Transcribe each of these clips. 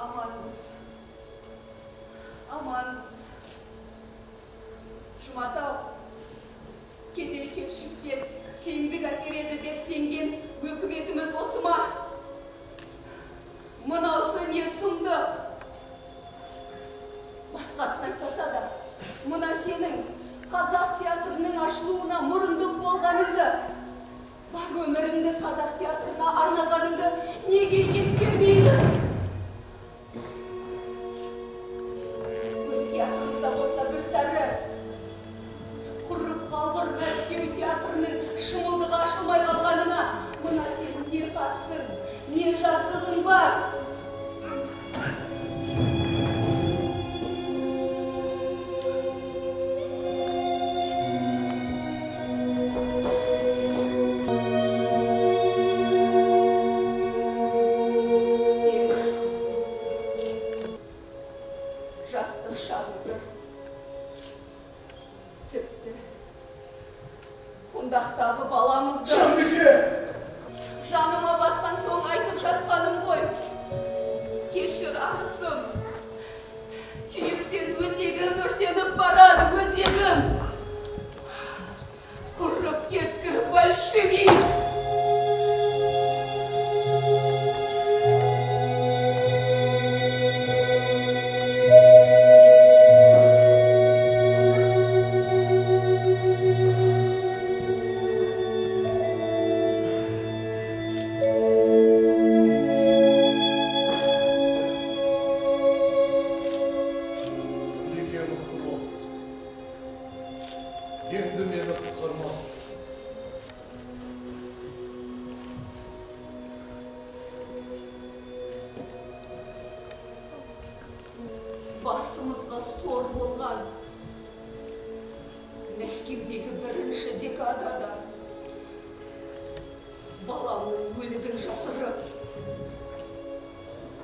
Аманбыз. Аманбыз. Жұматау, кедей кепшікке теңдік әпереді деп сенген өкіметіміз осы ма? Мынаусы не сұмдық? Басқасын айтпаса да, мына сенің қазақ театрының ашылуына мұрындық болғаныңды, бар өміріңді қазақ театрына арнағаныңды неге ескермейді? Өз театрымызда болса бір сәрі, құрып қалғыр Мәскеу театрының шымылдығы ашылмай қалғанына мына сенің не қатысың, не жазығың бар? Сен жастық шағыңды, тіпті құндақтағы баламызды Жанбике! Жаныма батқан соң айтып жатқаным ғой. Кешір, арысым. Күйіктен өзегім өртеніп барады, өзегім. Құрып кеткір большевик! Неке мықты бол. Енді мені құтқармас. Басымызға сор болған Мәскеудегі бірінші декадада баламның өлігін жасырып,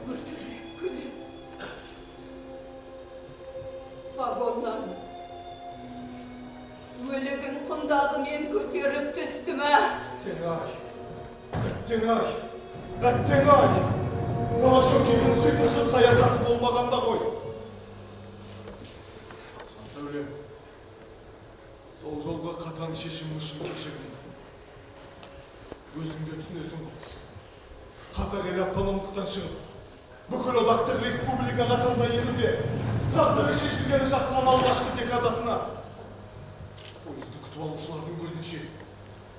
өтірік күліп, вагоннан өлігін құндағымен көтеріп түсті ме? Әттең-ай, әттең-ай, әттең-ай! Голощекиннің қитұрқы саясаты болмағанда ғой. Жансәулем, сол жолғы қатаң шешім үшін кешір мені. Өзің де түсінесің ғой. Қазақ елі автономдықтан шығып, бүкіл одақтық республикаға таңдай елінде тағдыры шешілгелі жатқан алғашқы декадасына пойызды күтіп алушылардың көзінше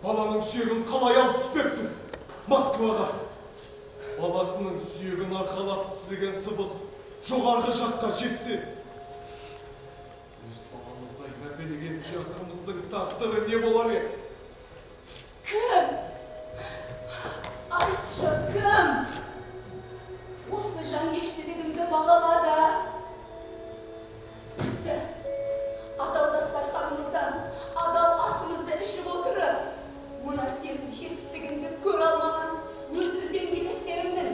баланың сүйегін қалай алып түспекпіз Москваға? Баласының сүйегін арқалап түсті деген сыбыс жоғарғы жаққа жетсе, өз баламыздай мәпелеген театрымыздың тағдыры не болар еді? Кім? Айтшы, кім? Осы жанкештілігіңді бағалады. Тіпті адал дастарханымыздан адал асымызды ішіп отырып, мына сенің жетістігіңді көре алмаған өз үзеңгілестеріңнің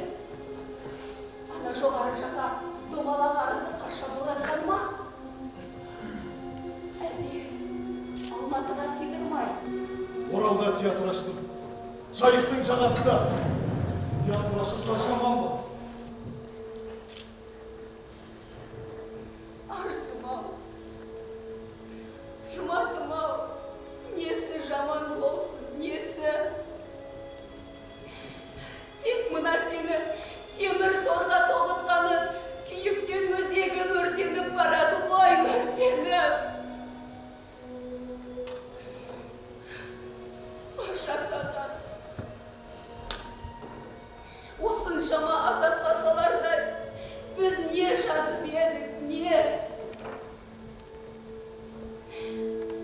ана жоғары жаққа домалақ арызды қарша боратқаны ма? Әлде Алматыға сыйдырмай Оралда театр аштым. Жайықтың жағасында театр ашылса жаман ба? Арысым ау, Жұматым ау, несі жаман болсын, несі? Тек мына сені темір торға тоғытқаны күйіктен өзегім өртеніп барады ғой, өртеніп. Жасаған осыншама азапқа салардай біз не жазып едік, не?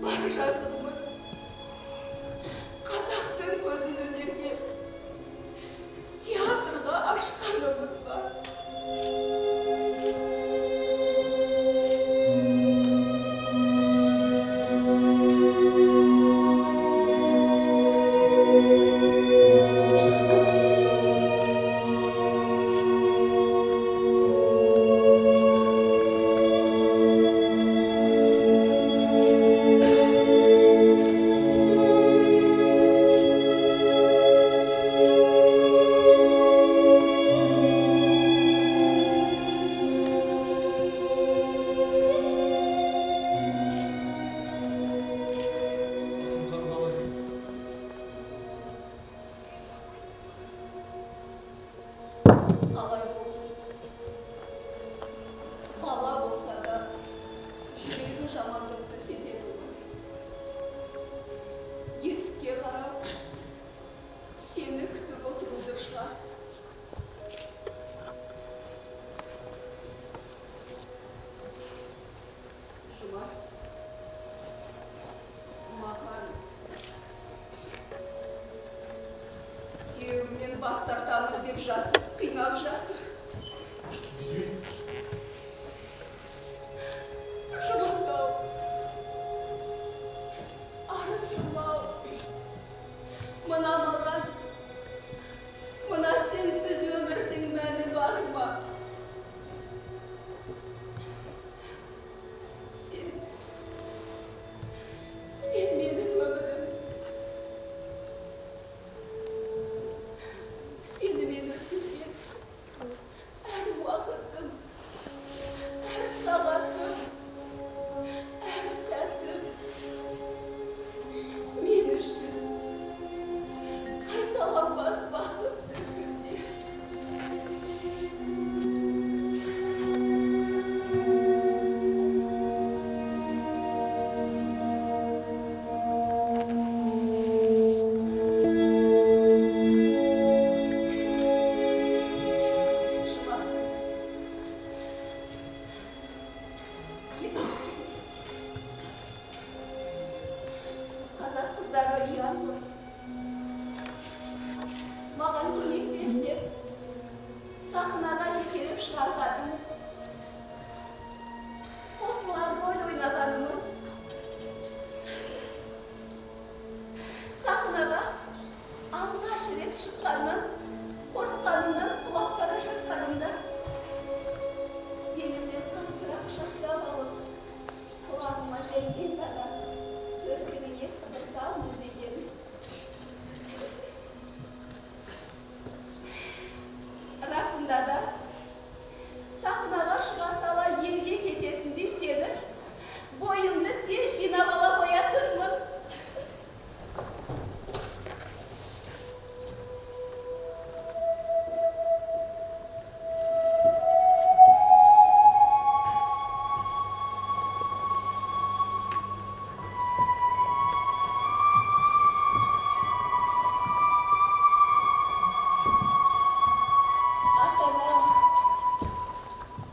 Бар жазығымыз қазақтың көзін өнерге, театрға ашқанымыз ба? деп жазып қинап жатыр. Неге? Жұматау, арысым-ау, мына маған, мына сенсіз өмірдің мәні бар ма? Сен менің өмірімсің. Сенімен өткізген әр уақытым, әр сағатым, әр сәтім мен үшін қайталанбас бақытты күндер. Жұмат, есіңде ме? Қазақ қыздары ұяң ғой. Маған көмектес деп сахнаға жекелеп шығарғаның, қосыла роль ойнағанымыз, сахнаға алғаш рет шыққаннан қорыққанымнан құлап бара жатқанымда белімнен қапсыра құшақтап алып, құлағыма жаймен ғана төркініңе қыдыртамын дегені. Расында да сахнаға шыға сала елге кететіндей сені бойымды тез жинап ала қоятынмын. Ата-анам,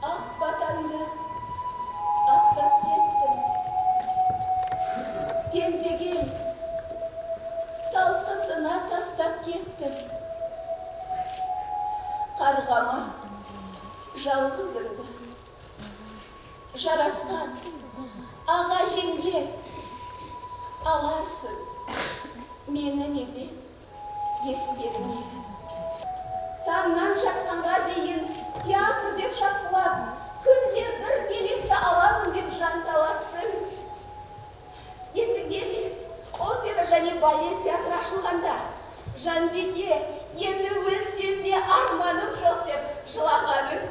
ақ батаңды аттап кеттім. Тентек ел талқысына тастап кеттім. Қарғама жалғызыңды, жарасқан аға жеңге аларсың мені неден естеріңе. Таңнан жатқанға дейін театр деп шапқылап, күнде бір белесті аламын деп жанталастың. Есіңде ме, опера және балет театры ашылғанда, Жанбике, енді өлсем де арманым жоқ деп жылағаның.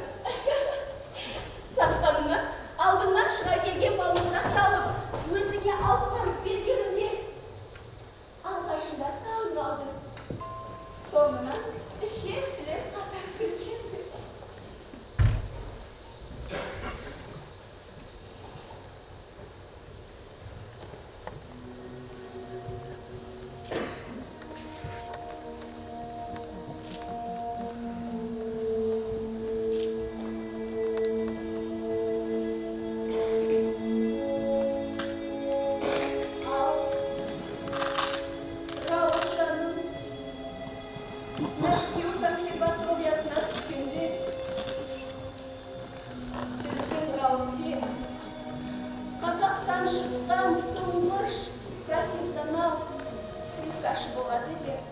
Сасқаныңнан алдыңнан шыға келген балмұздақты алып, өзіңе алып барып бергенімде, алғашында таң қалдым. Соңынан ішек сілеп қатар күлгенмін. Ал Рауыржаным Мәскеу консерваториясына түскенде біздің Рауфе қазақтан шыққан тұңғыш профессионал скрипкашы болады деп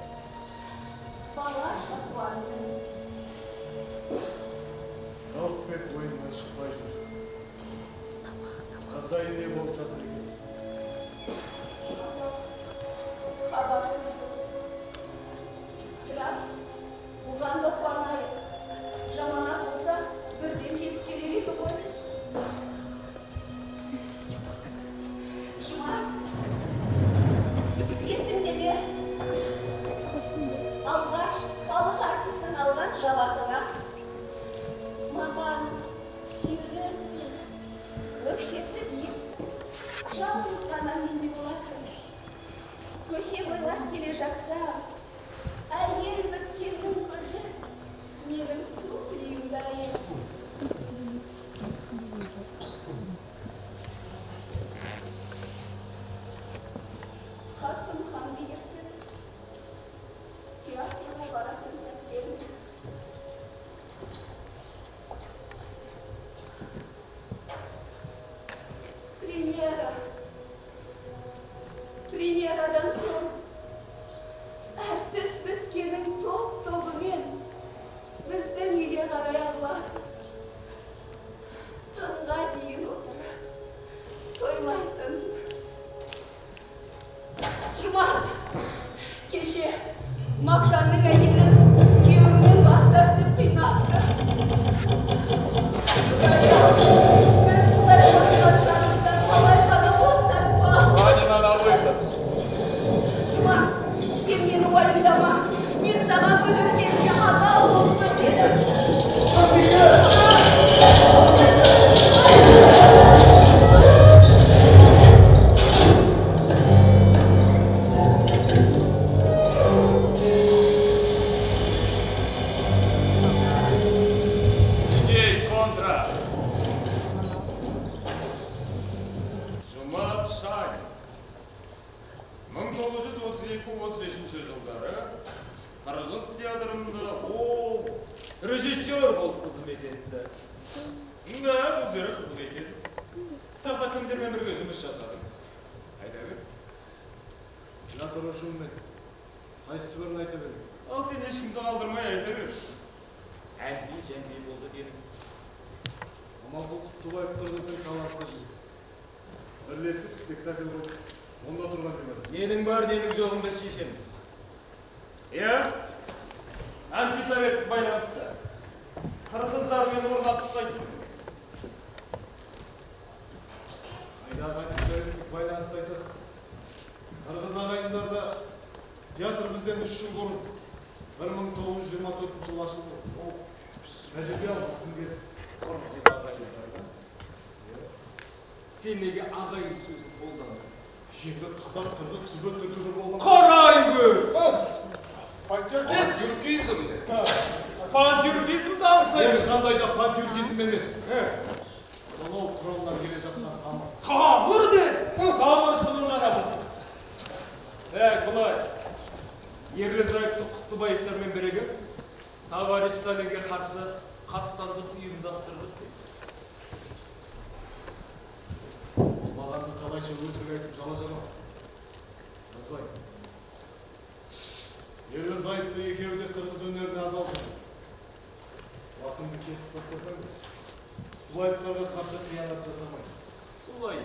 балаша қуандым. Рауфбек ойымнан шықпай жүр. Жағдайы не болып жатыр екен? Хабарсызбын. Бірақ бұған да қуанайық. Жаманат болса, бірден жетіп келер еді ғой. Жұмат, есіңде ме? Алғаш халық әртісін алған жалақыңа маған сүйріктей өкшесі биік жалғыз ғана менде болатын. Көше бойлап келе жатсам, әйел біткеннің көзі менің туфлиімді аяйды. Қасым ханды ертіп, театрға баратын сәттеріміз. Біз құдай қосқан жанымыздан қалай ғана бос тартпа. Ванина на выход. Жұман, сен мені уайымдама. Мен саған өлгенше адал болып кетемін. Сидеть, контра! Жұмат Шанин. 1932-33 жылдары Қырғыз театрында ол режиссер болып қызмет етті. Да, бұл жері қызық екен. Тағы кімдермен бірге жұмыс жасадың? Айта бер. Театр ұжымымен. Қайсысы бірін айта берейін? Ал сен ешкімді қалдырмай айта бер. Әнби жәнби болды дедің. Аманқұл Құттыбаев қырғыздың талантты жігіті. Бірлесіп спектакль қойып, онда тұрған деп. Ненің бар, ненің жоғын біз шешеміз. Иә, антисоветтік байланысты қырғыздармен орнатып қайттым. Қайдағы антисоветтік байланысты айтасыз? Қырғыз ағайындарда театр бізден 3 жыл бұрын 1924 жылы ашылды. Ол тәжірибе алмасқым келді. Қырғыз ағайындарда? Сен неге ағайын сөзін қолдандың? Енді қазақ қырғыз түбі түркі бір болған. Қарай көр! Пантюркизм! Пантюркизм да алсай. Ешқандай да пантюркизм емес. Сонау Тұраннан келе жатқан тамыр. Тамыр де! Тамыр шынын қарап. Так, былай. Ерлі зайыпты Құттыбаевтармен бірігіп, товарищ Сталинге қарсы қастандық ұйымдастырдық деп. Маған қалайша өтірік айтып жала жамау. Жазбай. Ерлі зайыпты екеуі де қырғыз өнеріне адал жан. Басыңды кесіп тастасаң, Құттыбаевтарға қарсы қиянат жасамайды. Солай.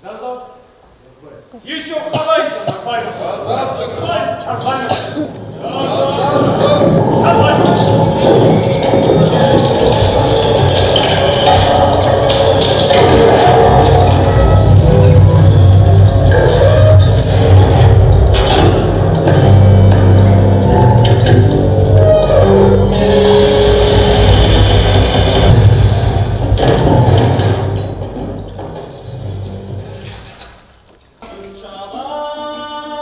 Жазасың. Жазбай. Еще қалай жазбаймыз? Жазасың! Жазбаймыз. Жазбаймыз. Чабан,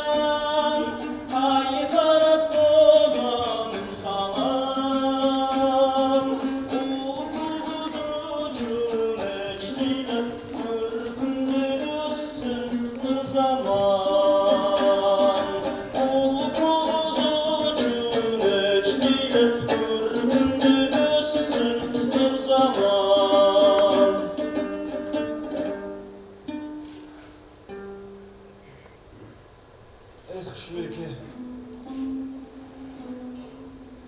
қайқырып тоғаным салам, Құл-құзы чүмештілі көркімді өссін бір заман. Құл-құзы чүмештілі көркімді өссін бір заман. Эх, Жұмеке.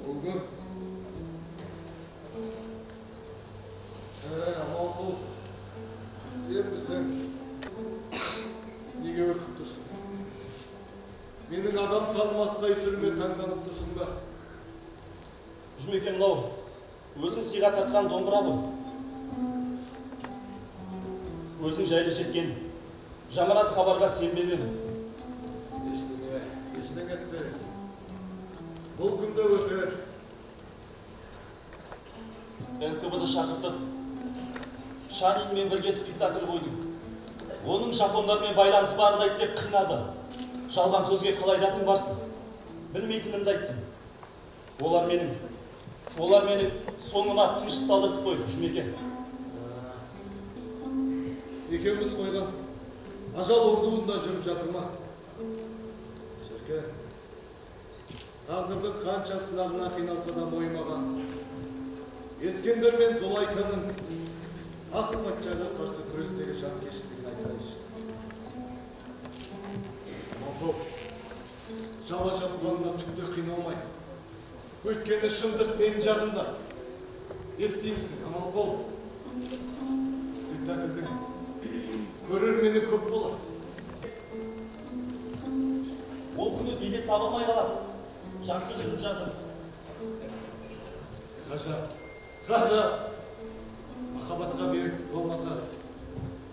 Ол кім? Аманқұл, сенбісің? Неге үркіп тұрсың? Менің адам танымастай түріме таңданып тұрсың ба? Жұмеке, мынау өзің сыйға тартқан домбыра ғой. Өзің жайлы шеккен жаманат хабарға сенбеп едім. Ештеңе, ештеңе етпес. Бұл күнде өтер. НКВД шақыртып, Шанинмен бірге спектакль қойдым. Оның жапондармен байланысы барын айт деп қинады. Жалған сөзге қалай дәтің барсын? Білмейтінімді айттым. Олар менің соңыма тыныш салдыртып қойды, Жұмеке. Екеуміз қойған ажал ордуында жүріп жатыр ма? Шіркін, тағдырдың қанша сынағына қиналса да мойымаған Ескендер мен Золайканың ақ патшаға қарсы күрестегі жанкештілігін айтсайшы. Аманқұл, жала жапқанына түк те қиналмай. Өйткені шындық мен жағымда. Естимісің, Аманқұл? Спектакльдің көрермені көп болады. Ол күні билет таба алмай қалады. Жақсы жүріп жатыр. Ғажап, ғажап. Махаббатқа беріктік болмаса,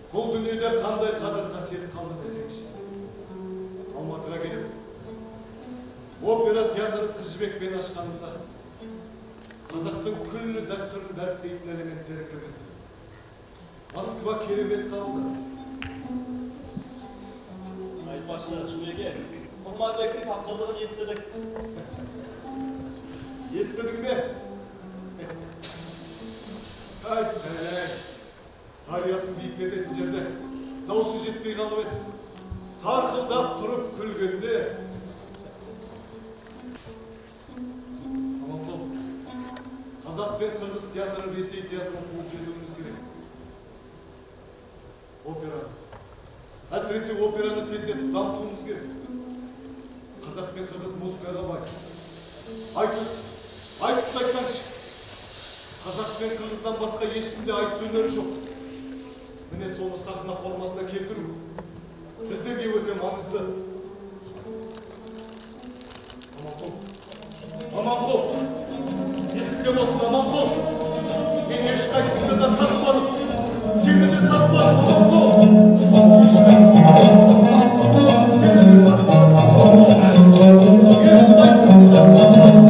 бұл дүниеде қандай қадір қасиет қалды десеңші. Алматыға келіп, опера театрын Қыз Жібекпен ашқанымда қазақтың күллі дәстүрін дәріптейтін элементтері кіргіздім. Москва керемет қабылдады. Айтпақшы, Жұмеке, Құрманбектің тапқырлығын естідік. Естідің бе? Ай, ай, ариясын биіктететін жерде даусы жетпей қалып еді. Қарқылдап тұрып күлгенде. Аманқұл, қазақ пен қырғыз театры Ресей театрын қуып жетуіміз керек. Операны, әсіресе операны тездетіп дамытуымыз керек. Қазақ пен қырғыз музыкаға бай. Айтыс, айтыс айтсаңшы. Қазақ пен қырғыздан басқа ешкімде айтыс өнері жоқ. Міне соны сахна формасына келтіру біздерге өте маңызды. Аманқұл, Аманқұл, есіңде болсын, Аманқұл. Мен ешқайсыңды да сатпадым, сені де сатпадым, Аманқұл. Ешқайсыңды да сатпадым, сені де сатпадым, Аманқұл. Ешқайсыңды да сатпадым.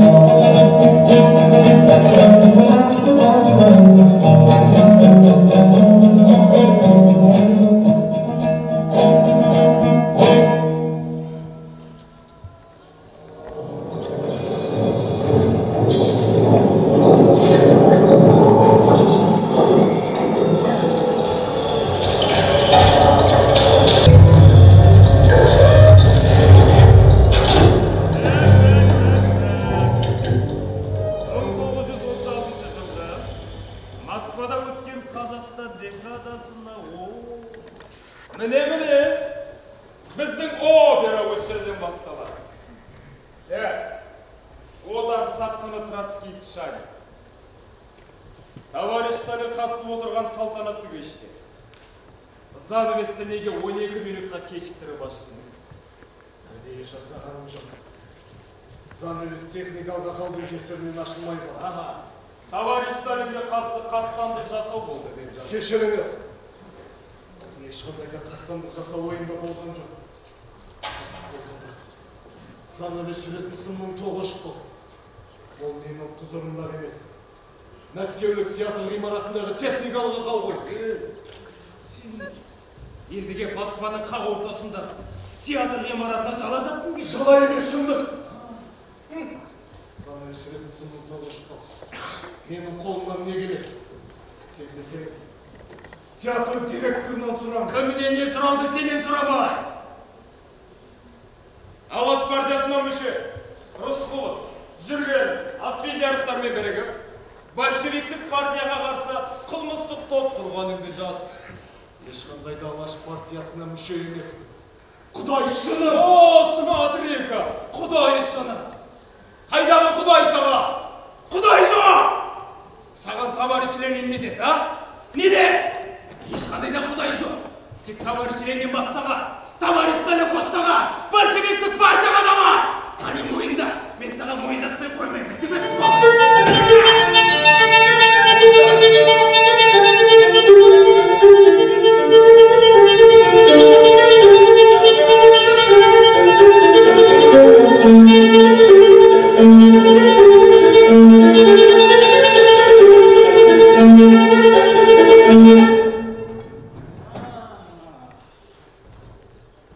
Техникалық ақаудың кесірінен ашылмай қалды. Аха. Товарищ Сталинге қарсы қастандық жасау болды деп жазды. Кешіріңіз. Ешқандай да қастандық жасау ойында болған жоқ. Қасық болғанда занавес жүретін сымның тоғы ұшып қалды. Ол менің құзырымдағы емес. Мәскеулік театр ғимаратындағы техникалық ақау ғой. Сен ендіге Москваның қақ ортасында театр ғимаратына жала жаптың бе? Жала емес, шындық. Занавес жүретін сымның тоғы ұшып қалды. Менің қолымнан не келеді? Сенбесеңіз, театр директорынан сұраңыз. Кімнен не сұрауды сенен сұрамай. Алаш партиясына мүше Рысқұлов, Жүргенов, Асфендияровтармен бірігіп, большевиктік партияға қарсы қылмыстық топ құрғаныңды жаз. Ешқандай да Алаш партиясына мүше емеспін. Құдай шыны! О, смотри-ка, Құдай шыны! Қайдағы Құдай саған? Құдай жоқ! Саған товарищ Ленин не деді, а? Не деді? Ешқандай да Құдай жоқ. Тек товарищ Ленин бастаған, товарищ Сталин қоштаған, большевиктік партия ғана бар. Қане мойында, мен саған мойындатпай қоймаймын, білді ме сіз?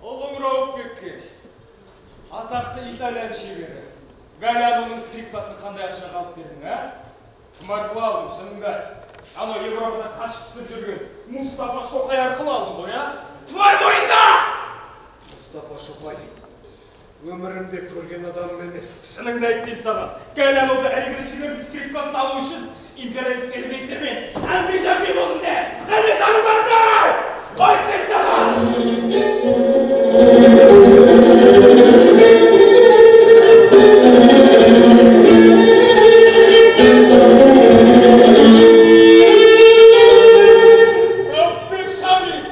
Ұлың Рауыпбекке атақты итальян шебері Галианоның скрипкасын қандай ақшаға алып бердің, а? Кім арқылы алдың, шыныңды айт. Анау Европада қашып пісіп жүрген Мұстафа Шоқай арқылы алдың ғой, а? Тварь мойында! Мұстафа Шоқай өмірімде көрген адамым емес. Шыныңды айт деймін саған. Галианоды әйгілі шебердің скрипкасын алу үшін империалист элементтермен әмпей-жәмпей болдың де! Қане жаным барында! Айт деймін саған! Рауфбек Шанин,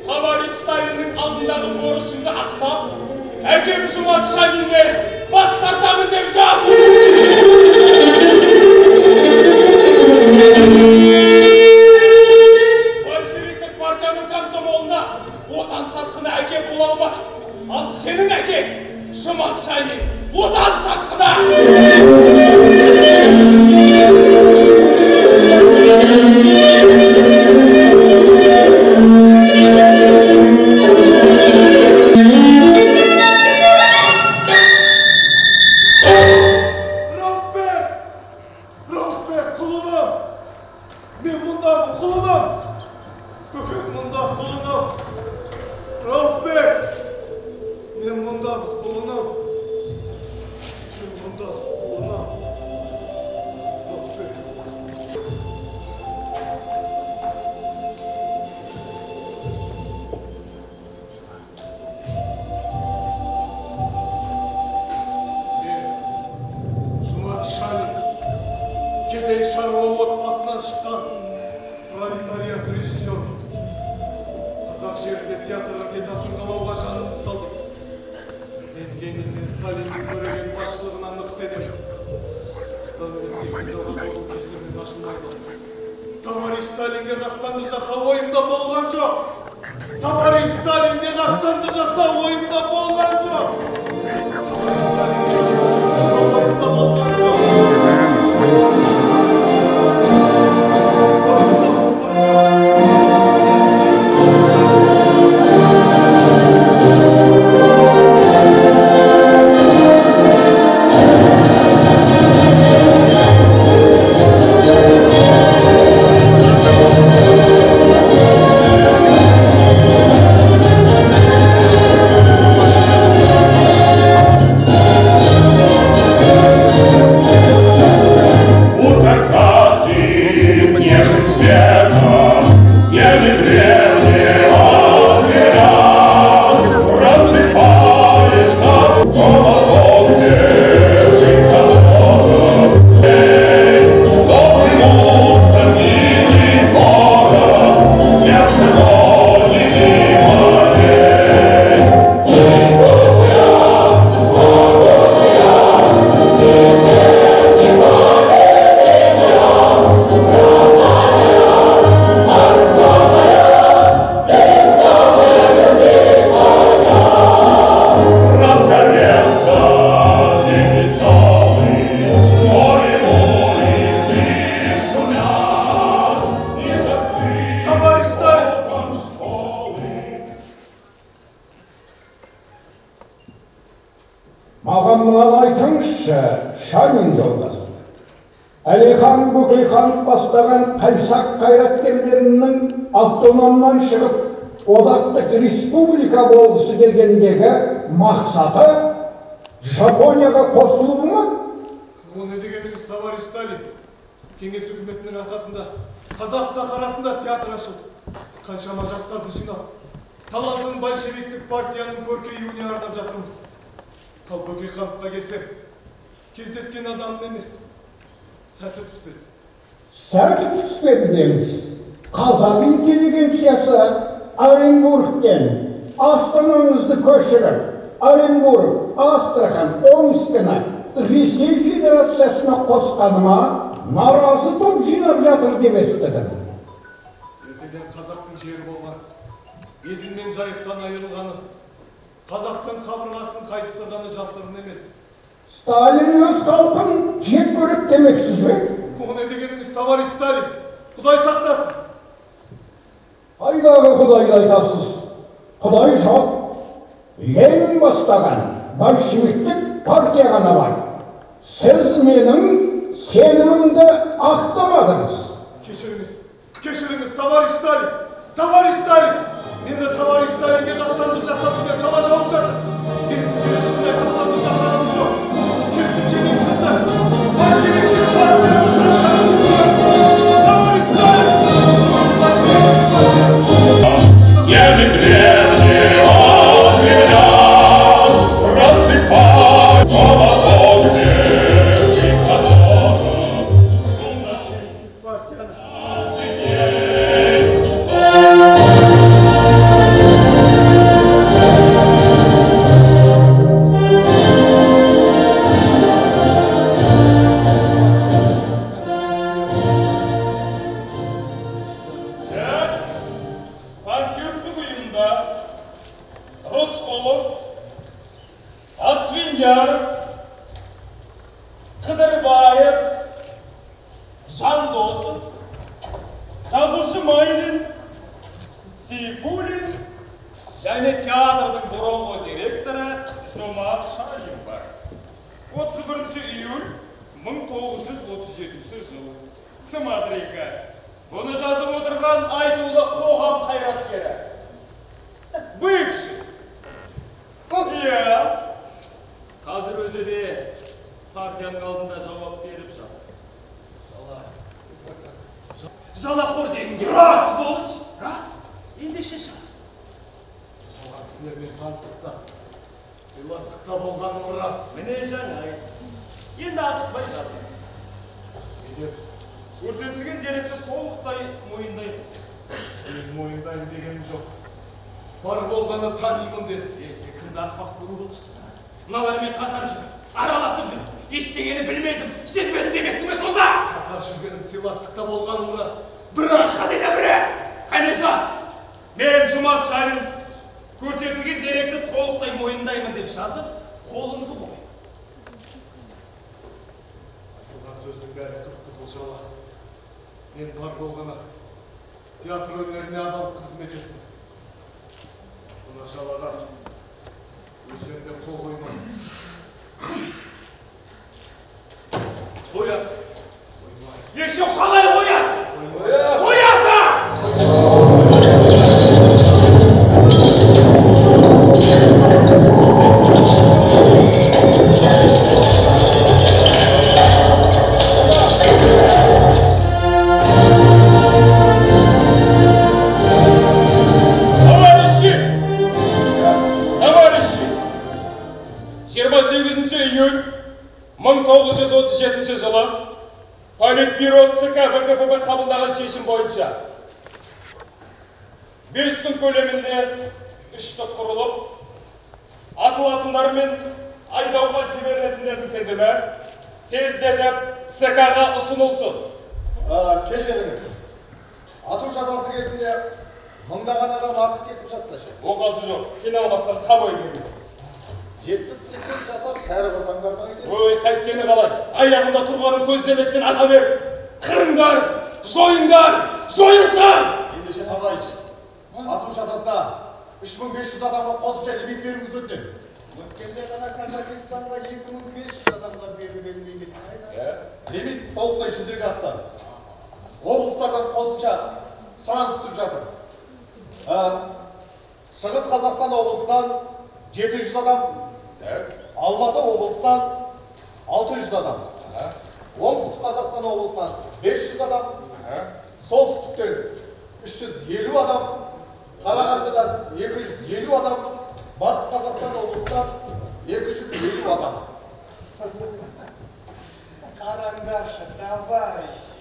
товарищ Сталиннің алдындағы борышымды ақтап, әкем Жұмат Шаниннен бас тартамын деп жаз! құлыным! Мен мұндамын, құлыным! Көкек мұнда, құлыным! Рауыпбек! Мен мұндамын, құлыным! Мен мұндамын, құлыным! Рауыпбек! Мен Жұмат Шанин, кедей шаруа отбасынан шыққан пролетариат режиссермін. Қазақ жерінде театр іргетасын қалауға жанымды салдым. Мен Ленин мен Сталиннің көреген басшылығына нық сенемін. Занавес техникалық ақаудың кесірінен ашылмай қалды. Товарищ Сталинге қастандық жасау ойымда болған жоқ. Товарищ Сталинге қастандық жасау ойымда болған жоқ. Товарищ Сталинге қастандық жасау ойымда болған жоқ. Ойымда болған жоқ. Утро красит нежным светом стены древние от вина. Рассыпается холодок, держится город. Эй, с добрым утром, милый город, сердце родины моей. Разгорелся день веселый, море улицы шумят, и закрыт Товарищ Сталин! окон школы. Маған мынаны айтыңызшы, Шанин жолдас. Әлихан Бөкейханов бастаған қайсақ қайраткерлерінің автономнан шығып, одақтық республика болғысы келгендегі мақсаты Жапонияға қосылу ма? Ол не дегеніңіз, товарищ Сталин? Кеңес үкіметінің арқасында Қазақ сахарасында театр ашылды. Қаншама жастарды жинап, талантын большевиктік партияның көркеюіне арнап жатырмыз. Ал Бөкейхановқа келсем, кездескен адамын емес, сәті түспеді. Сәті түспеді деңіз. Қазақ интеллигенциясы Оренбургтен астанамызды көшіріп, Оренбург, Астрахань, Омскіні Ресей Федерациясына қосқаныма наразы топ жинап жатыр деп естідім. Ертеден қазақтың жері болған, Еділ мен Жайықтан айырылғаны, қазақтың қабырғасын қайыстырғаны жасырын емес. Сталин өз халқын жек көреді демексіз бе? О не дегеніңіз, товарищ Сталин? Құдай сақтасын. Қайдағы құдайды айтасыз? Құдай жоқ. Ленин бастаған большевиктік партия ғана бар. Сіз менің сенімімді ақтамадыңыз. Кешіріңіз, кешіріңіз, товарищ Сталин! Товарищ Сталин! Мені товарищ Сталинге қастандық жасадым деп жала жауып жатыр. Мен сізге ешқандай қастандық жасағаным жоқ. Керісінше мен сізді большевиктік партияны шақырғаным үшін. Товарищ Сталин! Большевиктік партияны. Стены древние от Кремля рассыпают холодок, держится город. Шум Партияны. цепей, Так, пантюрктік ұйымда Рысқұлов, Асфендияров, Қыдырбаев, Жандосов, жазушы Майлин, Сейфуллин және театрдың бұрынғы директоры Жомарт Шанин бар. 31 июль 1937 жыл. Смотри-ка, бұны жазып отырған айтулы қоғам қайраткері. Бывший. Иә. Қазір өзі де партияның алдында жауап беріп жатыр. Жалақор дегенге рас болыш, рас. Ендеше жаз. Қалған кісілермен таныстықта, сыйластықта болғаным рас. Міне жарайсыз. Енді асықпай жазыңыз. Не деп? Көрсетілген деректі толықтай мойындаймын. Мен мойындаймын дегенім жоқ. Бар болғаны танимын деді. Е, сен кімді ақымақ көріп отырсың? Мыналармен қатар жүр, араласып жүр. Ештеңені білмедім, сезбедім демексің бе сонда? Қатар жүргенім, сыйластықта болғаным рас. Бірақ ешқандай да бірақ. Қане жаз. Мен Жұмат Шанин көрсетілген деректі толықтай мойындаймын деп жазып, қолыңды қой. Айтылған сөздің бәрі қып-қызыл жала. Мен бар болғаны театр өнеріне адал қызмет еттім. Мына жалаға өлсем де қол қоймаймын. Қоясың. Қоймаймын. Еще қалай қоясың? Қоясың! Товарищи! Товарищи! 28 июнь 1937 жылы Политбюро ЦК ВКПБ қабылдаған шешім бойынша 5 күн көлемінде үш топ құрылып, атылатындар мен айдауға жіберілетіндердің тізімі тездетіп ЦК-ға ұсынылсын. Кешіріңіз. Ату жазасы кезінде мыңдаған адам артық кетіп жатса ше? Оқасы жоқ, қиналмастан қамай беру. 70-80 жасар кәрі құртаңдарды қайтеді? Ой, қайткені қалай? Аяғында тұрғанын көздеместен ата бер. Қырыңдар, жойыңдар, жойылсын! Ендеше товарищ, ату жазасына 3500 адамға қосымша лимит беруіңізді өтінемін. Өткенде ғана Казахстанға 2500 адамға берілген лимит қайда? Лимит толықтай жүзеге асты. Облыстардан қосымша сұраныс түсіп жатыр. Шығыс Қазақстан облысынан 700 адам, Алматы облысынан 600 адам, Оңтүстік Қазақстан облысынан 500 адам, солтүстіктен 350 адам, Қарағандыдан 250 адам, Батыс Қазақстан облысынан 250 адам. Қараңдаршы, товарищи,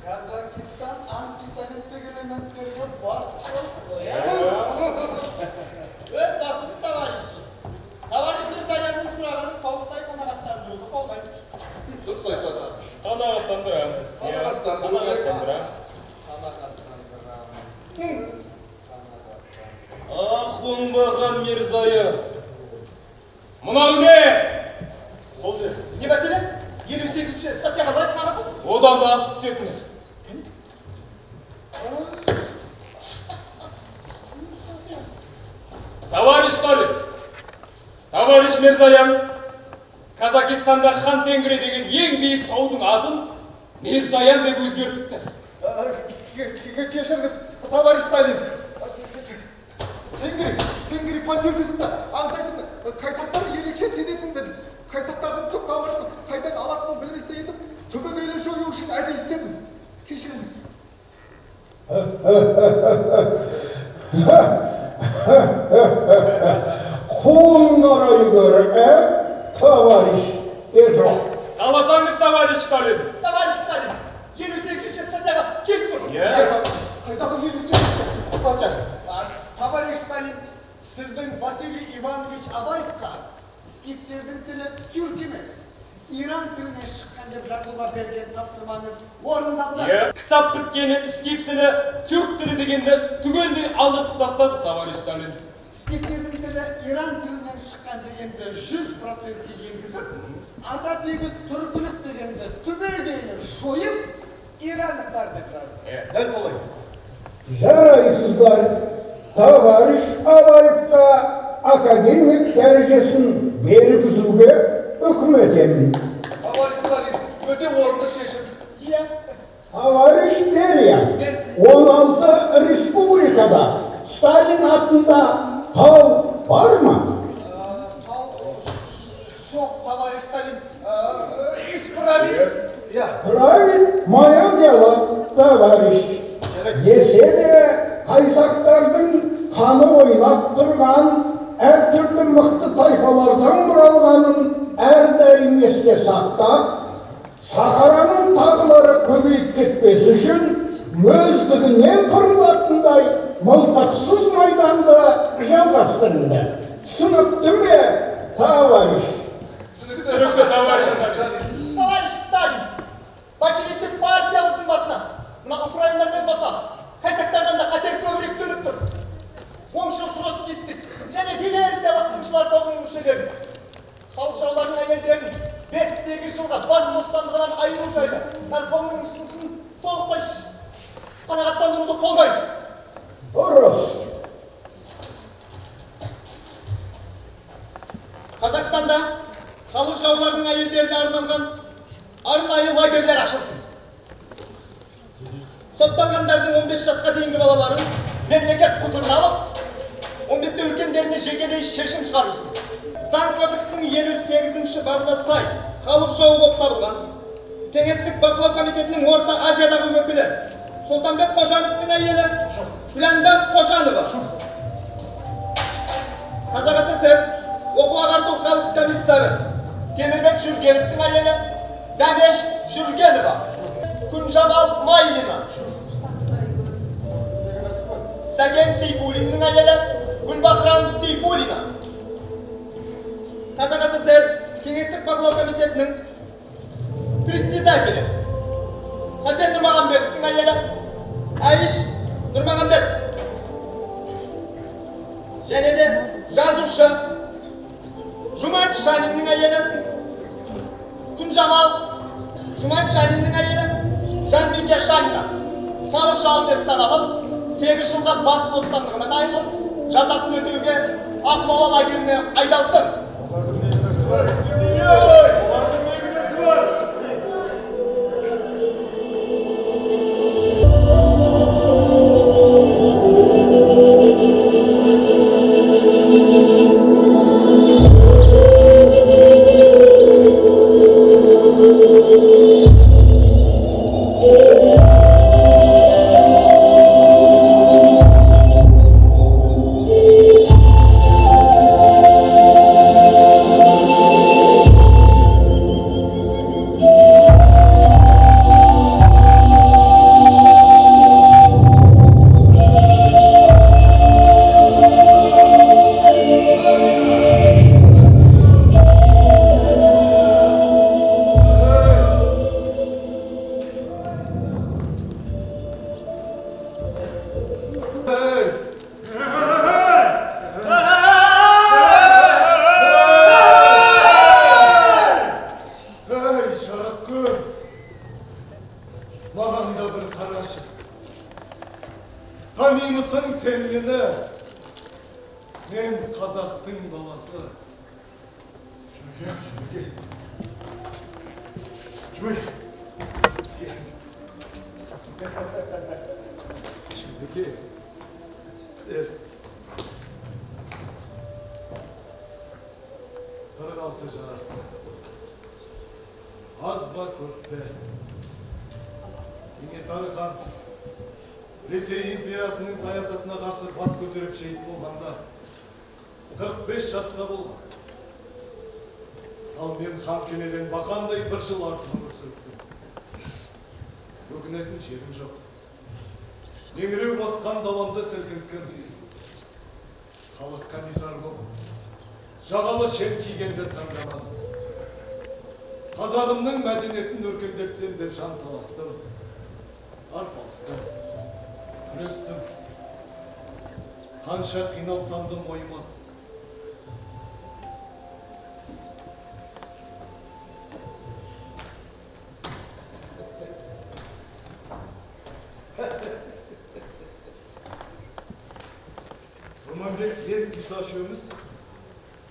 Казахстан антисоветтік элементтерге батып қой. Өз басым, товарищи. Товарищ Мирзаянның сұрағанын толықтай қанағаттандыруды қолдаймын. Дұрыс айтасыз. Қанағаттандырамыз. Қанағаттандырамыз. Қанағаттандырамыз. Ах, оңбаған Мирзая. Мынау не? Ол не? Не мәселе? 58-ші статьяға лайық қағаз ба? Одан да асып түсетіні. Товарищ Сталин, товарищ Мирзаян, Казахстанда Хан Тенгри деген ең биік таудың атын Мирзаян деп өзгертіпті. Кешіріңіз, товарищ Сталин. Тенгри, Тенгри пантюркизмді аңсайтын кайсақтар ерекше сенетін дін. Кайсақтардың түп тамырын қайдан алатынын білместей етіп, түбегейлі жою үшін әдейі істедім. Кешіріңіз. Қолыңдар үйгер, товарищ Ежов. Қаласаңыз, товарищ Сталин. Товарищ Сталин, 58-ші статьяға келіп тұр. Қайдағы 58-ші статья? Товарищ Сталин, сіздің Василий Иванович Абаевқа скифтердің тілі түрк емес, Иран тілінен шыққан деп жазуға берген тапсырмаңыз орындалды. Кітап біткеннен скиф тілі, түрк тілі дегенді түгелдей алдыртып тастадық, товарищ Сталин. Скифтердің тілі Иран тілінен шыққан дегенді 100%-ке енгізіп, ата тегі түркілік дегенді түбегейлі жойып, ирандықтар деп жазды. Дәл солай. Жарайсыздар, товарищ Абаевқа академик дәрежесін бергізуге үкім етемін. Товарищ Сталин, өте орынды шешім. Иә, Берия. Товарищ Берия, 16 республикада Сталин атында тау бар ма? Тау жоқ, товарищ Сталин. Исправить. Править мое дело, товарищ. Десе де қайсақтардың қаны ойнап тұрған әртүрлі мықты тайпалардан құралғанын әрдайым есте сақтап, сахараның тағылары көбейіп кетпес үшін өздігінен құрылатындай мылтықсыз майданды жалғастырыңдар. Түсінікті ме, товарищ? Түсінікті, товарищ Сталин. Товарищ Сталин, большевиктік партиямыздың басына мына украиндармен баса қайсақтардан да қатер көбірек төніп тұр. Оңшыл троцкистік және диверсиялық тыңшылар тобының мүшелерін, халық жауларының әйелдерін 5-8 жылға бас бостандығынан айыру жайлы наркомның ұсынысын толықтай қанағаттандыруды қолдаймын. Дұрыс. Қазақстанда халық жауларының әйелдеріне арналған арнайы лагерьлер ашылсын. Сотталғандардың 15 жасқа дейінгі балаларын мемлекет құзырына алып, 15-те үлкендеріне жекелей шешім шығарылсын. Заң кодексінің 58-ші бабына сай халық жауы болып табылған Кеңестік бақылау комитетінің Орта Азиядағы өкілі Сұлтанбек Қожановтың әйелі Күләндам Қожанова, Қазақ ССР оқу ағарту халық комиссары Темірбек Жүргеновтің әйелі Дәмеш Жүргенова, Күнжамал Майлина, Сәкен Сейфуллиннің әйелі Гүлбахрам Сейфуллина, Қазақ ССР Кеңестік бақылау комитетінің председателі Хасен Нұрмағамбетовтің әйелі Әйіш Нұрмағамбетов, және де жазушы Жұмат Шаниннің әйелі Күнжамал Жұмат Шаниннің әйелі Жанбике Шанина халық жауы деп саналып, 8 жылға бас бостандығынан айырылып, жазасын өтеуге Ақмола лагеріне айдалсын. Олардың не кінәсі бар? Олардың не кінәсі бар? Ресей империясының саясатына қарсы бас көтеріп шейіт болғанда 45 жаста болған. Ал мен хан Кенеден бақандай бір жыл артық өмір сүрдім. Өкінетін жерім жоқ. Меңіреу басқан даламды сілкінткен халық комиссары болып, жағалы шен кигенді таңдамадым. Қазағымның мәдениетін өркендетсем деп жан таластым, арпалыстым, күрестім. Қанша қиналсам да мойымадым. Құрманбек мен Иса үшеуміз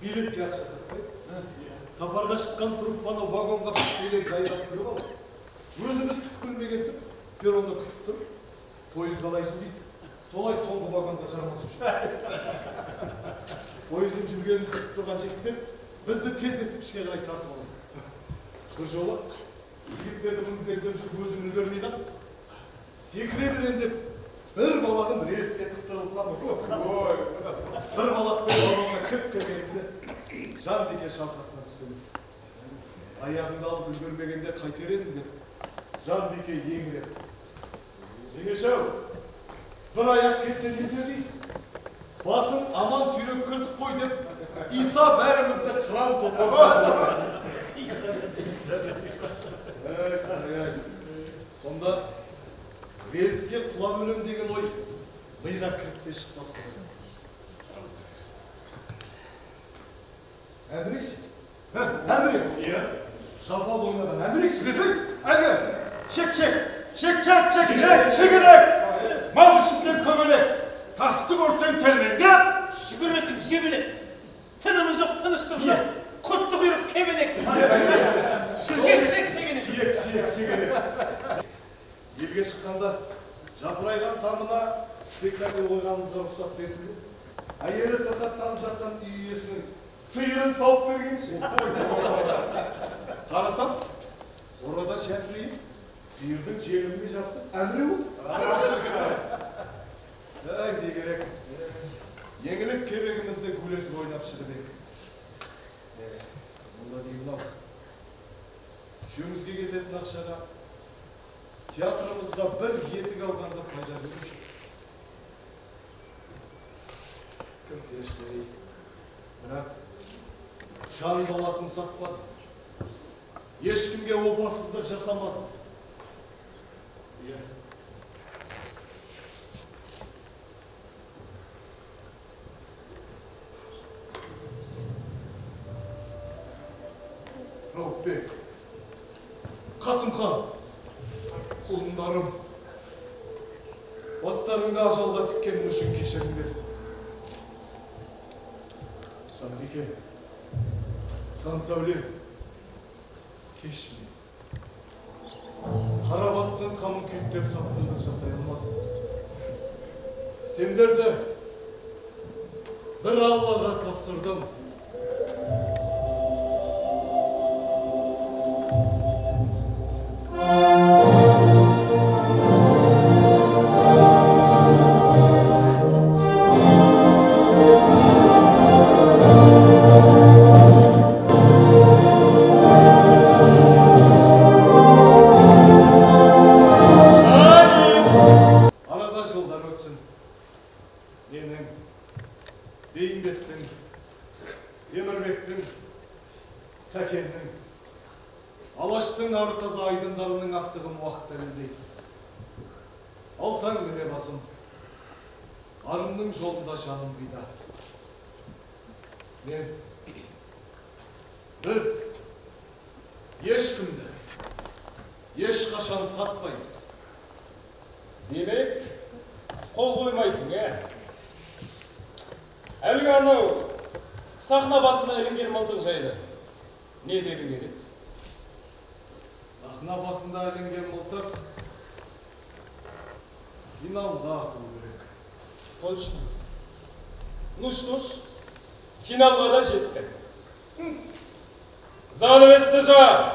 билетке ақша таппай, сапарға шыққан труппаны вагонға піспелеп жайғастырып алып, өзіміз түк білмеген Перронда күтіп тұр, пойыз қалай жылжиды, солай соңғы вагонға жармасу үшін. Пойыздың жүргенін күтіп тұрған жігіттер бізді тездетіп ішке қарай тартып алды. Бір жолы жігіттерді мінгіземін деп жүріп өзім үлгермей қалып, секіре берем деп бір балағым рельске қыстырылып қалды. Ой, бір балақпен вагонға кіріп келгенімде Жанбике шалқасынан түскен. Аяғымды алып үлгермегенде қайтер едім деп Жанбике еңіреп, жеңеше-ау, бір аяқ кетсе не дейсіз? Басын аман сүйреп кірдік қой деп Иса бәрімізді қыран топтап. Сонда рельске құлап өлем деген ой миға кіріп те шықпапты. Әміреш? Әміре! Иә. Жалпақ ойнаған Әміреш? Әлгі, шек-шек, шек-шек, шек-шек, шегірек, мал ішінде көбелек, тасты көрсең телмеңдеп, жүгіресің жебелек, тынымы жоқ, тыныштық жоқ, құртты құйрық кебенек. Шек-шек, шегелек. Шек-шек, шегелек. Елге шыққанда жапырайған тамына спектакль қойғанымызға рұқсат берсін деп, әйелі сырқаттанып жатқан үй иесінің сиырын сауып бергенші. Қарасам, қорада шәпірейіп, сиырдың желіміне жатсып, Әміре болды. Әй, не керек. Еңілік кебегімізді гулетіп ойнап шығып едік. Қызылда деймін ау. Үшеумізге кететін ақшаға театрымызға бір етік алғанда пайда көруші. Кім періште дейсің? Бірақ жан баласын сатпады. Ешкімге опасыздық жасамады. Иә. Рауыпбек, Қасымхан, құлындарым, бастарыңды ажалға тіккенім үшін кешіріңдер. Жанбике, Жансәуле, кеш мен. Қара бастың қамын күйттеп сатқындық жасай алмадым. Сендерді бір Аллаға тапсырдым. Бейімбеттің, Темірбектің, Сәкеннің, Алаштың ары таза айдындарының ақтығын уақыт дәлелдейді. Алсаң міне басым, арымның жолында жаным қида. Мен, біз ешкімді ешқашан сатпаймыз. Демек, қол қоймайсың, ә? Әлгі анау сахна басында ілінген мылтық жайлы не дедің еді? Сахна басында ілінген мылтық финалда атылу керек. Точно. Ну что ж, финалға да жеттік. Занавесті жап!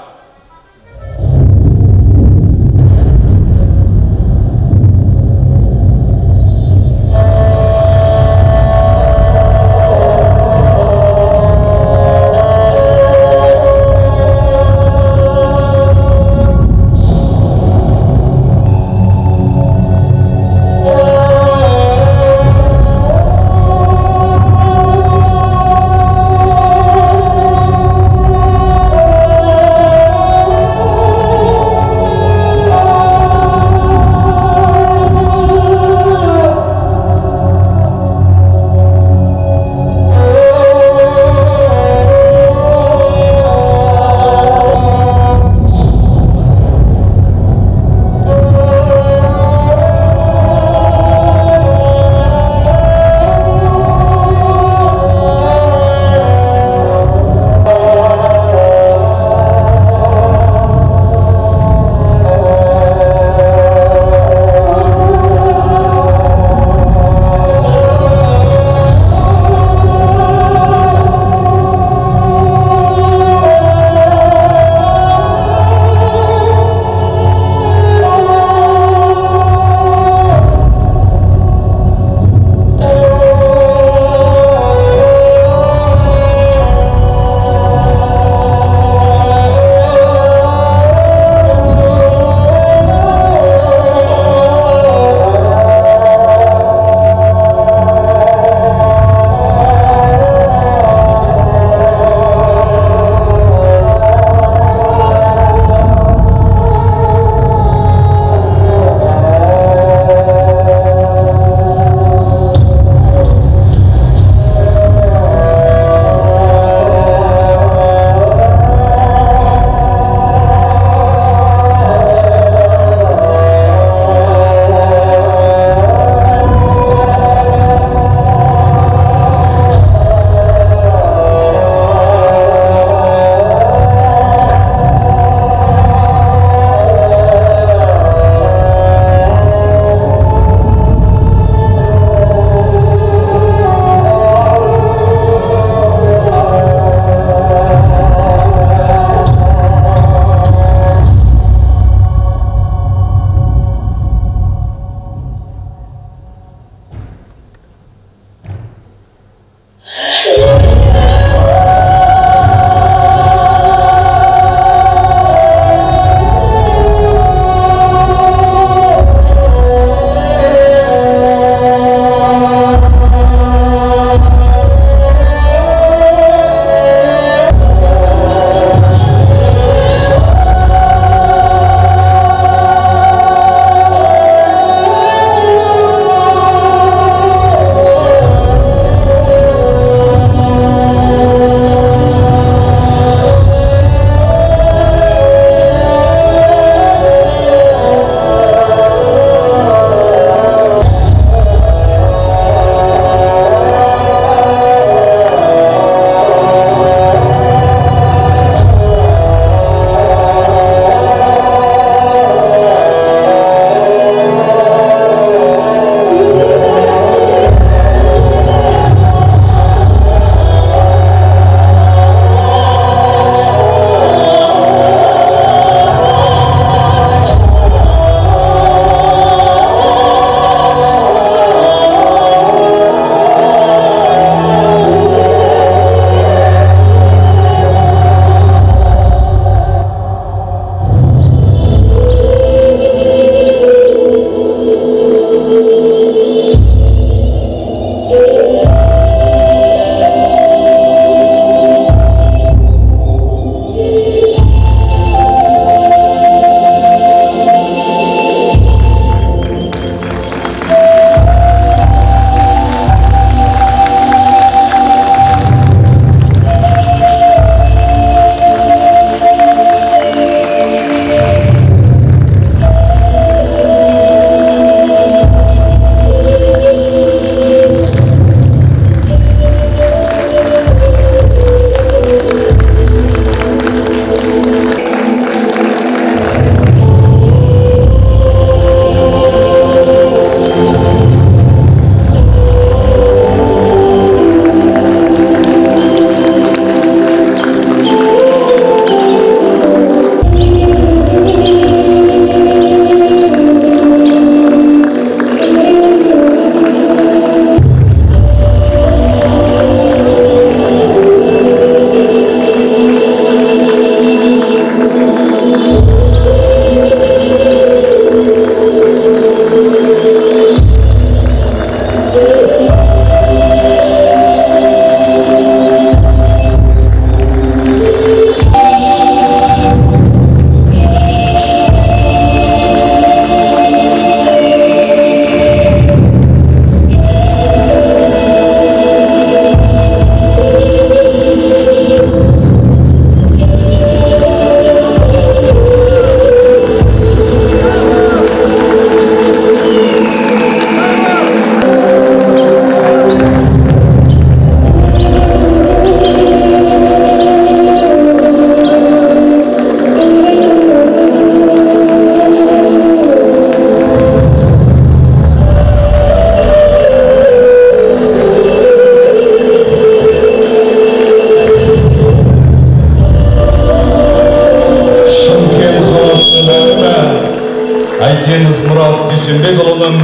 Әбденов Мұрат Дүйсенбекұлының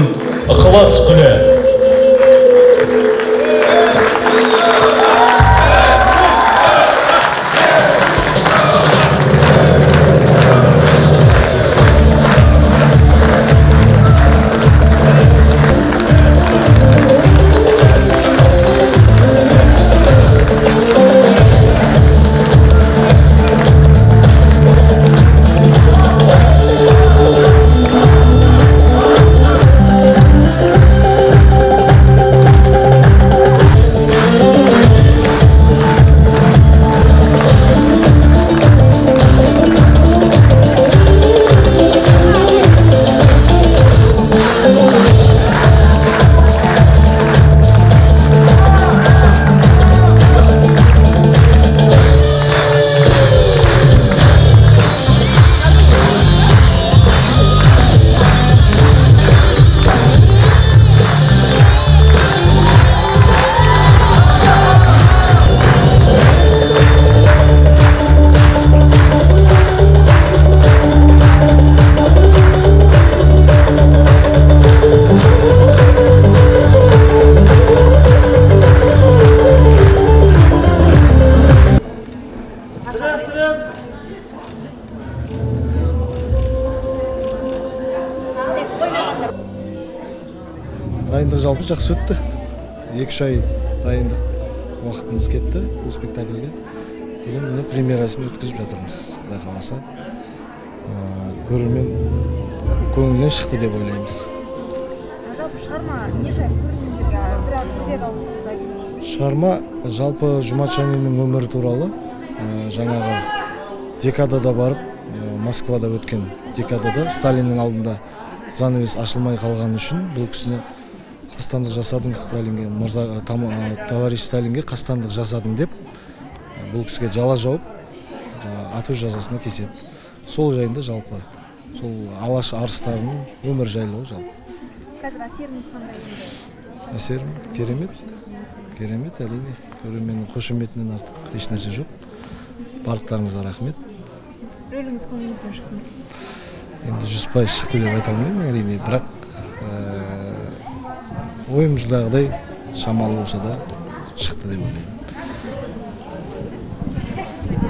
«Ықылас гүлі». Дайындық жалпы жақсы өтті. 2-3 ай дайындық уақытымыз кетті бұл спектакльге. Бүгін міне премьерасын өткізіп жатырмыз. Құдай қаласа, көрермен көңілінен шықты деп ойлаймыз. Жалпы шығарма не жайлы көрермендерге бір ауыз сөз айтып өтсеңіз? Шығарма жалпы Жұмат Шаниннің өмірі туралы, жаңағы декадада барып, Москвада өткен декадада Сталиннің алдында занавес ашылмай қалғаны үшін бұл кісіні қастандық жасадың Сталинге, мырза, товарищ Сталинге қастандық жасадың деп бұл кісіге жала жауып, ату жазасына кеседі. Сол жайында жалпы, сол Алаш арыстарының өмір жайлы жалпы. Қазір әсеріңіз қандай енді? Әсерім керемет, керемет әрине. Көрерменнің қошеметінен артық еш нәрсе жоқ. Барлықтарыңызға рахмет. Рөліңіз көңіліңізден шықты ма? Енді 100% шықты деп айта алмаймын әрине, бірақ ойымыздағыдай шамалы болса да шықты деп ойлаймын.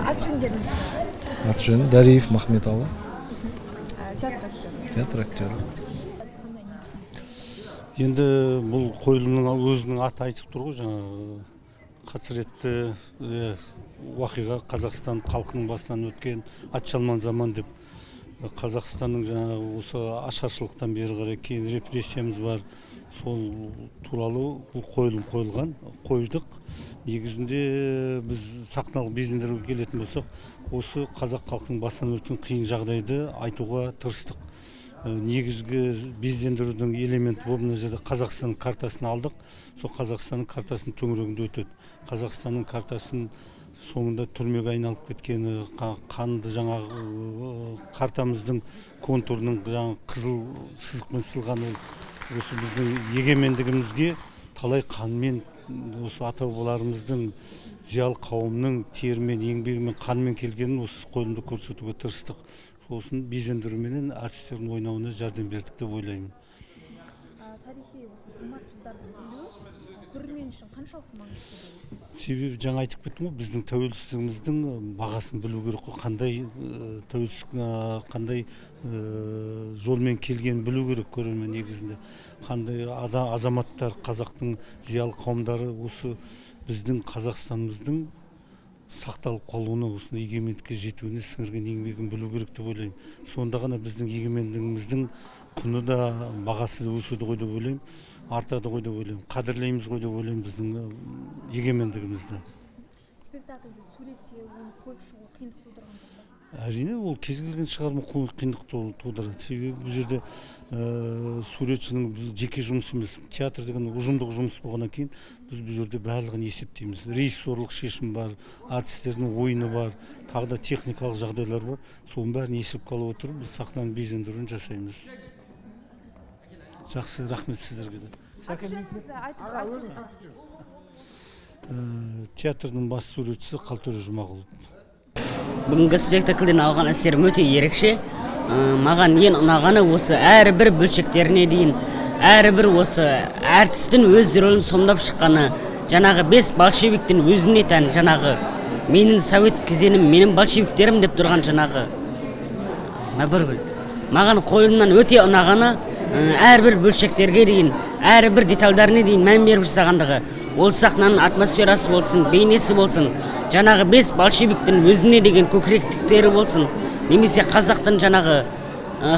Ат жөндеріңіз? Ат жөнім Дариев Махметалы. Театр актері. Театр актері. Енді бұл қойылымның өзінің аты айтып тұр ғой, жаңағы қасіретті уақиға Қазақстан халқының басынан өткен атшалман заман деп. Қазақстанның жаңағы осы ашаршылықтан бері қарай кейін репрессиямыз бар, сол туралы бұл қойылым қойылған, қойдық. Негізінде біз сахналық безендіруге келетін болсақ, осы қазақ халқының басынан өткен қиын жағдайды айтуға тырыстық. Негізгі безендірудің элементі болып мына жерде Қазақстан картасын алдық. Сол Қазақстанның картасының төңірегінде өтеді. Қазақстанның картасын соңында түрмеге айналып кеткені, қанды жаңағы картамыздың контурының жаңағы қызыл сызықпен сызылғаны, осы біздің егемендігімізге талай қанмен, осы ата-бабаларымыздың, зиялы қауымның терімен, еңбегімен, қанмен келгенін осы қойылымда көрсетуге тырыстық. Сосын безендіруменен әртістердің ойнауына жәрдем бердік деп ойлаймын. Тарихи осы зұлмат жылдарды білу көрермен үшін қаншалықты маңызды деп ойлайсыз? Себебі жаңа айтып кеттім ғой, біздің тәуелсіздігіміздің бағасын білу керек қой, қандай тәуелсіздік, қандай жолмен келгенін білу керек көрермен негізінде. Қандай азаматтар, қазақтың зиялы қауымдары осы біздің Қазақстанымыздың сақталып қалуына, осындай егемендікке жетуіне сіңірген еңбегін білу керек деп ойлаймын. Сонда ғана біздің егемендігіміздің құны да, бағасы да өседі ғой деп ойлаймын, артады ғой деп ойлаймын, қадірлейміз ғой деп ойлаймын біздің егемендігімізді. Спектакльді суреттеу, оны қойып шығу қиындық тудырған жоқ па? Әрине, ол кез келген шығарма қиындық тудырады. Себебі бұл жерде суретшінің жеке жұмысы емес, театр деген ұжымдық жұмыс болғаннан кейін біз бұл жерде барлығын есептейміз. Режиссерлық шешім бар, әртістердің ойыны бар, тағы да техникалық жағдайлар бар. Соның бәрін есепке алып отырып біз сахнаның безендіруін жасаймыз. Жақсы, рахмет сіздерге де. Театрдың бас суретшісі Қалтөре Жұмағұлов. Бүгінгі спектакльден алған әсерім өте ерекше. Маған ең ұнағаны осы әрбір бөлшектеріне дейін, әрбір осы әртістің өз рөлін сомдап шыққаны, жаңағы 5 большевиктің өзіне тән жаңағы менің совет кезеңім, менің большевиктерім деп тұрған жаңағы бір маған қойылымнан өте ұнағаны әрбір бөлшектерге дейін, әрбір детальдарына дейін мән беріп жасағандығы. Ол сахнаның атмосферасы болсын, бейнесі болсын, жаңағы 5 большевиктің өзіне деген көкіректіктері болсын, немесе қазақтың жаңағы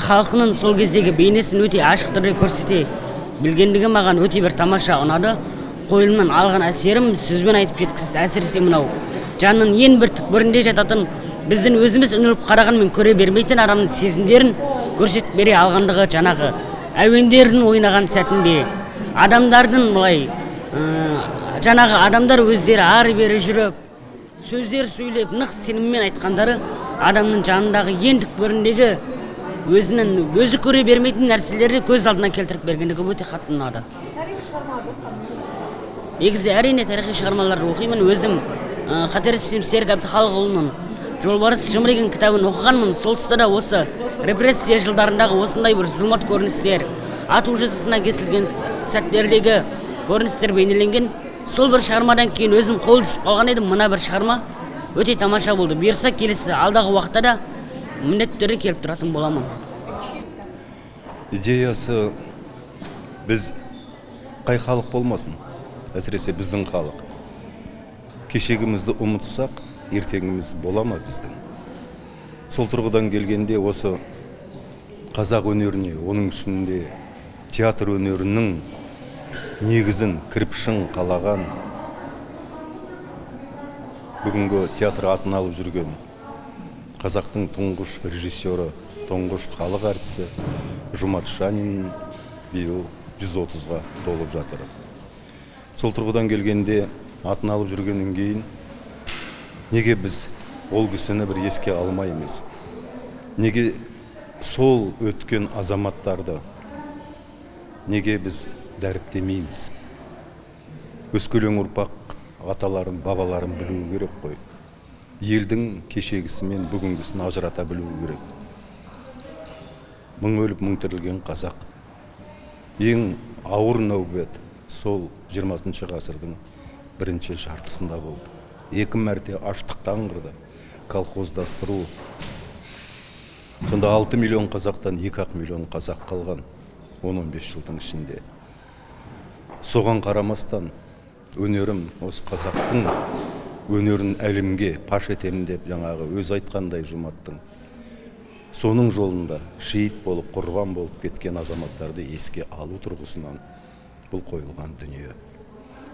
халқының сол кездегі бейнесін өте ашық түрде көрсете білгендігі маған өте бір тамаша ұнады. Қойылымнан алған әсерім сөзбен айтып жеткізсіз, әсіресе мынау жанның ең бір түкпірінде жататын, біздің өзіміз үңіліп қарағанмен көре бермейтін адамның сезімдерін көрсетіп бере алғандығы, жаңағы әуендердің ойнаған сәтінде адамдардың былай жаңағы адамдар өздері ары-бері жүріп сөздер сөйлеп нық сеніммен айтқандары адамның жанындағы ең түкпіріндегі өзінің өзі көре бермейтін нәрселерді көз алдына келтіріп бергендігі өте қатты ұнады. Тарихи шығарма оқығаныңыз? Негізі әрине тарихи шығармаларды оқимын. Өзім қателеспесем Серік Әбдіхалықұлының «Жолбарыс жымыр» деген кітабын оқығанмын. Сол тұста да осы репрессия жылдарындағы осындай бір зұлмат көріністер, ату жазасына кесілген сәттердегі көріністер бейнеленген. Сол бір шығармадан кейін өзім қол түсіп қалған едім. Мына бір шығарма өте тамаша болды. Бұйырса келесі алдағы уақытта да міндетті түрде келіп тұратын боламын. Идеясы біз қай халық болмасын, әсіресе біздің халық. Кешегімізді ұмытсақ, ертеңіміз бола ма біздің? Сол тұрғыдан келгенде осы қазақ өнеріне, оның ішінде театр өнерінің негізін, кірпішін қалаған, бүгінгі театр атын алып жүрген қазақтың тұңғыш режиссері, тұңғыш халық әртісі Жұмат Шанин биыл 130-ға толып жатыр. Сол тұрғыдан келгенде атын алып жүргеннен кейін неге біз ол кісіні бір еске алмаймыз? Неге сол өткен азаматтарды неге біз дәріптемейміз? Өскелең ұрпақ аталарын, бабаларын білу керек қой. Елдің кешегісі мен бүгінгісін ажырата білу керек. Мың өліп, мың тірілген қазақ. Ең ауыр нәубет сол 20 ғасырдың бірінші жартысында болды. 2 мәрте аштықтан қырды, колхоздастыру. Сонда 6 миллион қазақтан 2 миллион қазақ қалған 10-15 жылдың ішінде. Соған қарамастан өнерім осы қазақтың өнерін әлемге паш етемін деп жаңағы өз айтқандай Жұматтың соның жолында шейіт болып, құрбан болып кеткен азаматтарды еске алу тұрғысынан бұл қойылған дүние.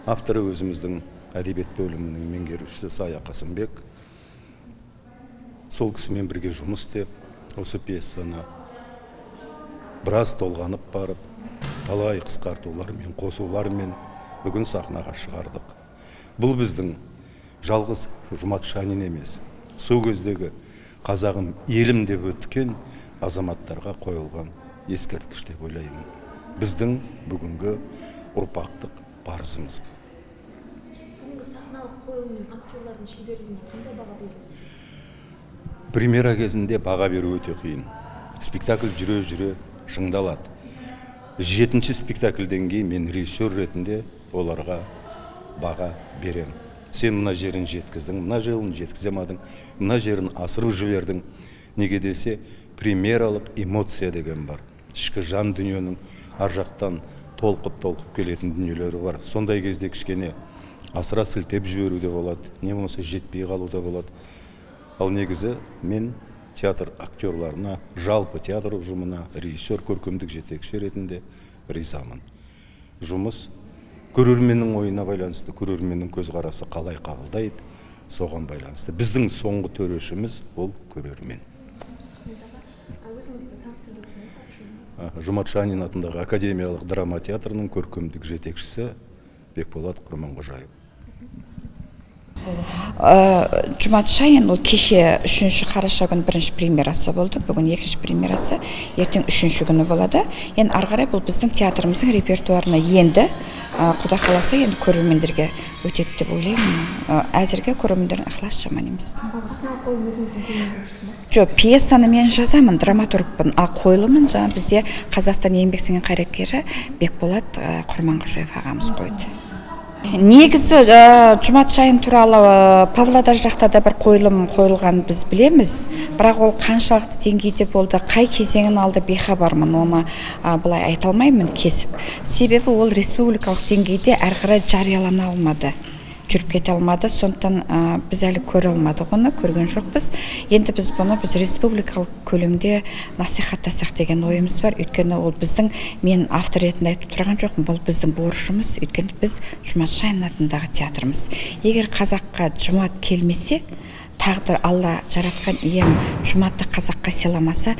Авторы өзіміздің әдебиет бөлімінің меңгерушісі Сая Қасымбек. Сол кісімен бірге жұмыс істеп, осы пьесаны біраз толғанып барып, талай қысқартулармен, қосулармен бүгін сахнаға шығардық. Бұл біздің жалғыз Жұмат Шанин емес, сол кездегі қазағым елім деп өткен азаматтарға қойылған ескерткіш деп ойлаймын. Біздің бүгінгі ұрпақтық парызымыз. Бүгінгі сахналық қойылым мен актерлардың шеберлігіне қандай баға бересіз? Премьера кезінде баға беру өте қиын. Спектакль жүре-жүре шыңдалады. 7-ші спектакльден кейін мен режиссер ретінде оларға баға берем. Сен мына жерін жеткіздің, мына жерін жеткізе алмадың, мына жерін асырып жібердің. Неге десе, премьералық эмоция деген бар. Ішкі жан дүниенің ар жақтан толқып-толқып келетін дүниелері бар. Сондай кезде кішкене асыра сілтеп жіберу де болады, не болмаса жетпей қалу да болады. Ал негізі мен театр актерларына, жалпы театр ұжымына, режиссер, көркемдік жетекші ретінде ризамын. Жұмыс көрерменнің ойына байланысты, көрерменнің көзқарасы қалай қабылдайды, соған байланысты. Біздің соңғы төрешіміз ол көрермен. Өзіңізді таныстырып өтсеңіз. Жұмат Шанин атындағы академиялық драма театрының көркемдік жетекшісі Бекболат Құрманқожаев. Жұмат Шанин ол кеше 3 қараша күні бірінші премьерасы болды, бүгін екінші премьерасы, ертең 3 күні болады. Енді ары қарай бұл біздің театрымыздың репертуарына енді. Құдай қаласа, енді көрермендерге өтеді деп ойлаймын. Әзірге көрермендердің ықыласы жаман емес. Сахналық қойылым өзіңіздің көңіліңізден шықты ма? Жоқ, пьесаны мен жазамын, драматургпын, а қойылымын жаңа бізде Қазақстан еңбек сіңірген қайраткері Бекболат Құрманқожаев ағамыз қойды. Негізі Жұмат Шайын туралы Павлодар жақта да бір қойылым қойылған біз білеміз, бірақ ол қаншалықты деңгейде болды, қай кезеңін алды бейхабармын, оны былай айта алмаймын кесіп. Себебі ол республикалық деңгейде әрі қарай жариялана алмады, жүріп кете алмады, сондықтан біз әлі көре алмадық оны, көрген жоқпыз. Енді біз бұны біз республикалық көлемде насихаттасақ деген ойымыз бар, өйткені ол біздің, мен автор ретінде айтып тұрған жоқпын, бұл біздің борышымыз, өйткені біз Жұмат Шайын атындағы театрымыз. Егер қазаққа Жұмат келмесе, тағдыр Алла жаратқан ием Жұматты қазаққа сыйламаса,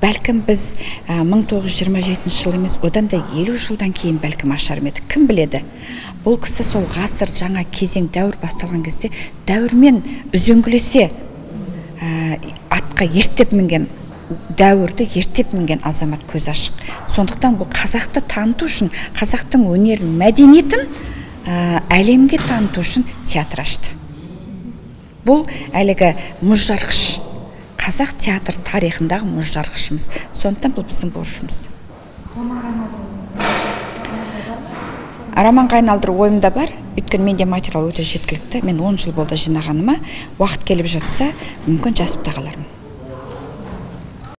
бәлкім біз 1927 жыл емес, одан да 50 жылдан кейін бәлкім ашар ма едік, кім біледі. Бұл кісі сол ғасыр, жаңа кезең, дәуір басталған кезде дәуірмен үзеңгілесе, атқа ерттеп мінген, дәуірді ерттеп мінген азамат көз ашық. Сондықтан бұл қазақты таныту үшін, қазақтың өнерін, мәдениетін әлемге таныту үшін театр ашты. Бұл әлгі мұзжарғыш, қазақ театр тарихындағы мұзжарғышымыз. Сондықтан бұл біздің борышымыз. Романға айналдыру ойымда бар, өйткені менде материал өте жеткілікті. Мен 10 жыл болды жинағаныма, уақыт келіп жатса, мүмкін жазып та қалармын.